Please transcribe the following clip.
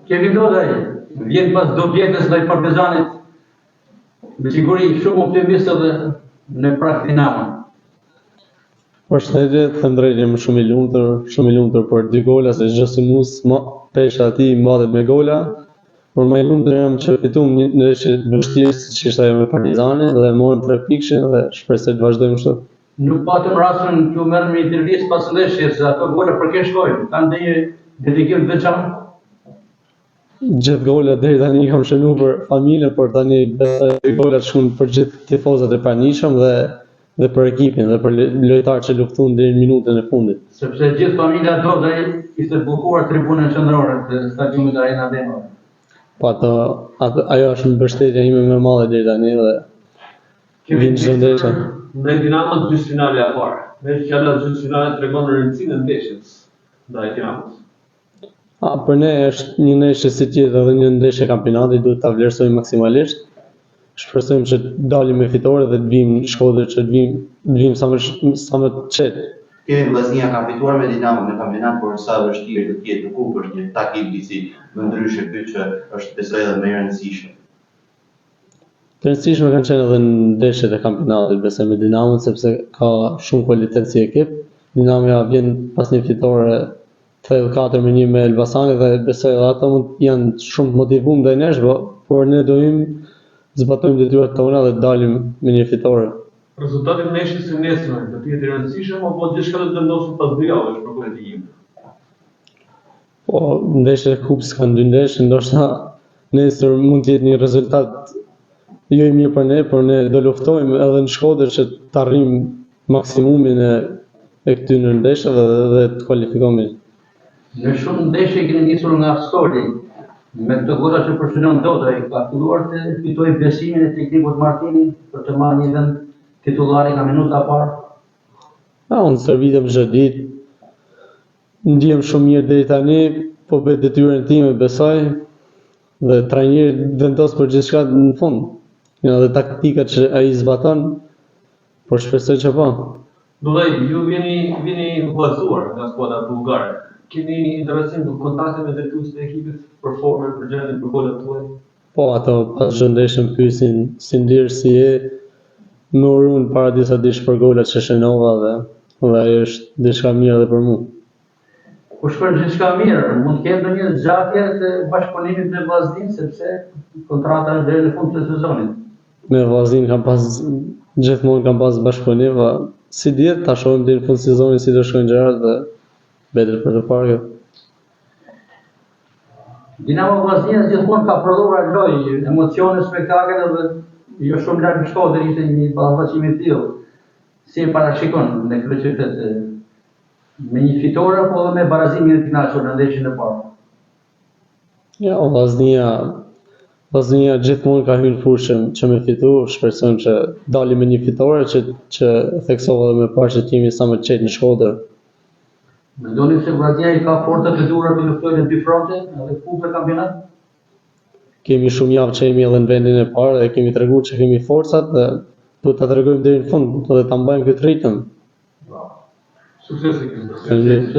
Kevin Dodaj vjen pas dobietës ndaj Partizanit me siguri shumë optimist edhe në prag Dinamo. Përshëndetje, të them drejtën jam shumë i lumtur, shumë i lumtur për dy gola se çdo sulmues ma pesha e tij mbahet me gola, por më i lumtur jam që fituam një ndeshje të vështirë siç ishte ajo me Partizanin dhe morëm tre pikëshin dhe shpresoj të vazhdojmë kështu. Nuk patëm rastin t'ju merrnim një intervistë pas ndeshjes, ato gola për kë shkojnë? Kanë ndonjë dedikim të veçantë? Gjithë golat deri tani i kam shënu për familjen, por tani besoj se golat shkojnë për gjithë tifozët e pranishëm dhe dhe për ekipin dhe për lojtarët që luftuan deri në minutën e fundit. Sepse gjithë familja Dodaj kishte bllokuar tribunën qendrore të stadiumit Arena Demave. Po ato, ato ajo është mbështetja ime më e madhe deri tani dhe Kemi nisur ndaj Dinamos gjysmëfinalja e parë. Meqë fjala gjysmëfinale tregon rëndësinë e ndeshjes ndaj Dinamos. A, për ne është një ndeshje si tjetër edhe një ndeshje kampionati, duhet ta vlerësojmë maksimalisht. Shpresojmë që të dalim me fitore dhe të vijmë në Shkodër që të vijmë, të vijmë sa më sa më të qetë. Kevin Vllaznia ka fituar me Dinamo në kampionat, por sa e vështirë do të jetë në kupë është një takim disi më ndryshe ky që është besoj edhe më i rëndësishëm. Të rëndësishme kanë qenë edhe ndeshjet e kampionatit, besoj me Dinamon, sepse ka shumë kualitet si ekip. Dinamoja vjen pas një fitore thellë 4 me 1 me Elbasanin dhe besoj edhe ato mund janë shumë të motivuar ndaj nesh, po, por ne do hyjmë zbatojmë detyrat tona dhe të dalim me një fitore. Rezultati i ndeshjes së nesërme do të jetë i rëndësishëm apo gjithçka do të vendoset pas dy javësh për kualifikimin? Po, ndeshjet e kupës kanë dy ndeshje, ndoshta nesër mund të jetë një rezultat jo i mirë për ne, por ne do luftojmë edhe në Shkodër që të arrijmë maksimumin e e këtyre ndeshjeve dhe, dhe të kualifikohemi. Në shumë ndeshje keni nisur nga stoli, me këto gola që përshënon Dodaj, ka filluar të fitojë besimin e teknikut Martini për të marrë një vend titullari nga minuta e parë. A, unë stërvitem çdo ditë, Ndihem shumë mirë deri tani, po bëj detyrën time besoj dhe trajneri vendos për gjithçka në fund. Ja dhe taktikat që ai zbaton, por shpresoj që po. Dodaj, ju vjeni vjeni huazuar nga skuadra bullgare. Keni interesim për kontakte me drejtuesit e ekipit për formën, për gjendjen, për golat tuaj? Po, ato pas çdo ndeshje më pyesin si ndihesh, si je, më uruan para disa ditësh për golat që shënova dhe dhe ajo është diçka mirë edhe për mua. Po shkon gjithçka mirë, mund të ketë ndonjë zgjatje të bashkëpunimit me Vllazninë sepse kontrata është deri në fund të sezonit. Me Vllazninë kam pas gjithmonë kam pas bashkëpunim, po si dihet ta shohim deri në fund të sezonit si do shkojnë gjërat dhe mbetet për të parë kjo. Dinamo Vllaznia gjithmonë ka prodhuar lojë, emocione, spektakël edhe jo shumë larg në Shkodër ishte një ballafaqim i tillë. Si e parashikon në kryeqytet me një fitore apo edhe me barazim jeni të kënaqur në ndeshjen e parë? Ja, Vllaznia Vllaznia gjithmonë ka hyrë në fushë që me fitu, shpresojmë që dalim me një fitore që që theksova edhe më parë që të jemi sa më të qetë në Shkodër. Mendoni se Vllaznia i ka forcat e duhura të luftojë në dy fronte, edhe kupë dhe kampionat? Kemi shumë javë që jemi edhe në vendin e parë dhe kemi treguar që kemi forcat dhe duhet ta tregojmë deri në fund dhe ta mbajmë këtë ritëm. Suksese. Faleminderit.